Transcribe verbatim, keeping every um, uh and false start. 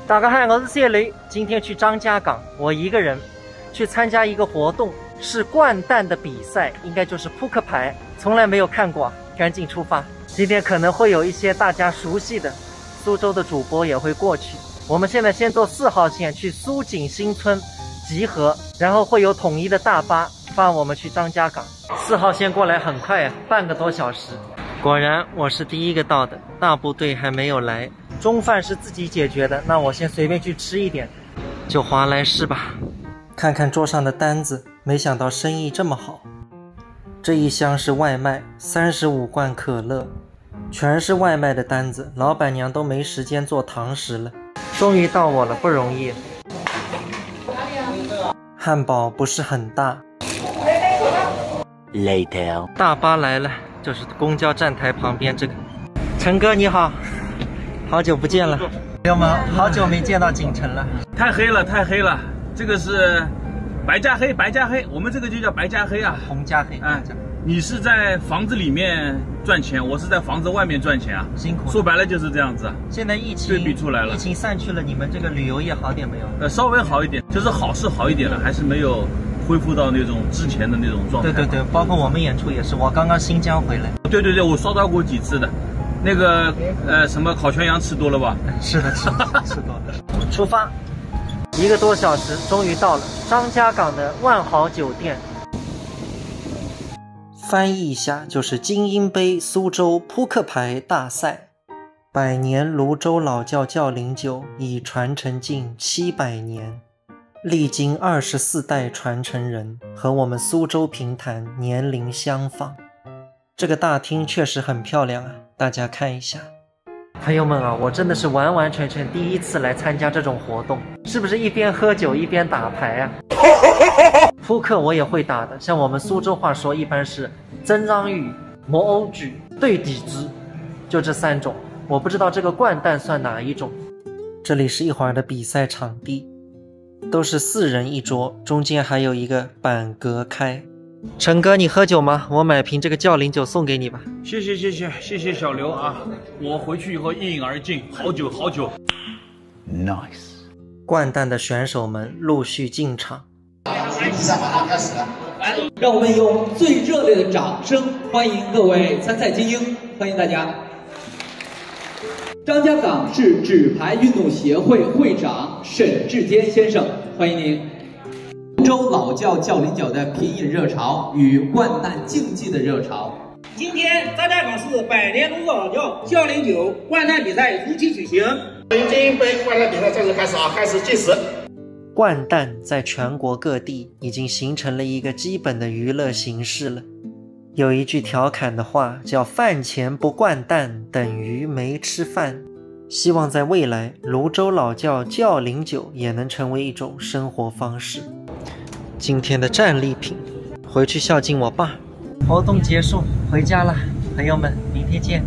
大家好，我是谢雷，今天去张家港，我一个人去参加一个活动，是掼蛋的比赛，应该就是扑克牌，从来没有看过，赶紧出发。今天可能会有一些大家熟悉的苏州的主播也会过去。我们现在先坐四号线去苏锦新村集合，然后会有统一的大巴发我们去张家港。四号线过来很快呀，半个多小时。果然我是第一个到的，大部队还没有来。中饭是自己解决的，那我先随便去吃一点，就划来吃吧。看看桌上的单子，没想到生意这么好。这一箱是外卖，三十五罐可乐，全是外卖的单子，老板娘都没时间做堂食了。终于到我了，不容易。汉堡不是很大。Later。大巴来了，就是公交站台旁边这个。陈哥你好，好久不见了。朋友们，好久没见到景晨了。太黑了，太黑了，这个是白加黑，白加黑，我们这个就叫白加黑啊。红加黑。哎，你是在房子里面赚钱，我是在房子外面赚钱啊。辛苦了。说白了就是这样子啊。现在疫情对比出来了。疫情散去了，你们这个旅游业好点没有？呃，稍微好一点，就是好是好一点了，还是没有恢复到那种之前的那种状态。对对对，包括我们演出也是，我刚刚新疆回来。对对对，我刷到过几次的，那个呃什么烤全羊吃多了吧？是的，是的，吃多了。出发。一个多小时，终于到了张家港的万豪酒店。翻译一下就是精英杯苏州扑克牌大赛。百年泸州老窖窖龄酒已传承近七百年，历经二十四代传承人，和我们苏州评弹年龄相仿。这个大厅确实很漂亮啊，大家看一下。朋友们啊，我真的是完完全全第一次来参加这种活动，是不是一边喝酒一边打牌啊？扑克我也会打的，像我们苏州话说，一般是曾章鱼、摸欧举、对底子，就这三种。我不知道这个掼蛋算哪一种。这里是一会儿的比赛场地，都是四人一桌，中间还有一个板隔开。陈哥，你喝酒吗？我买瓶这个窖龄酒送给你吧。谢谢谢谢谢谢小刘啊！我回去以后一饮而尽，好酒好酒。Nice。掼蛋的选手们陆续进场。让我们用最热烈的掌声欢迎各位参赛精英，欢迎大家。张家港市纸牌运动协会会长沈志坚先生，欢迎您。泸州老窖窖龄酒的品饮热潮与掼蛋竞技的热潮。今天张家港市百年泸州老窖窖龄酒掼蛋比赛如期举行。精英杯掼蛋比赛正式开始啊，开始计时。掼蛋在全国各地已经形成了一个基本的娱乐形式了。有一句调侃的话叫“饭前不掼蛋等于没吃饭”。希望在未来，泸州老窖窖龄酒也能成为一种生活方式。今天的战利品，回去孝敬我爸。活动结束，回家了，朋友们，明天见。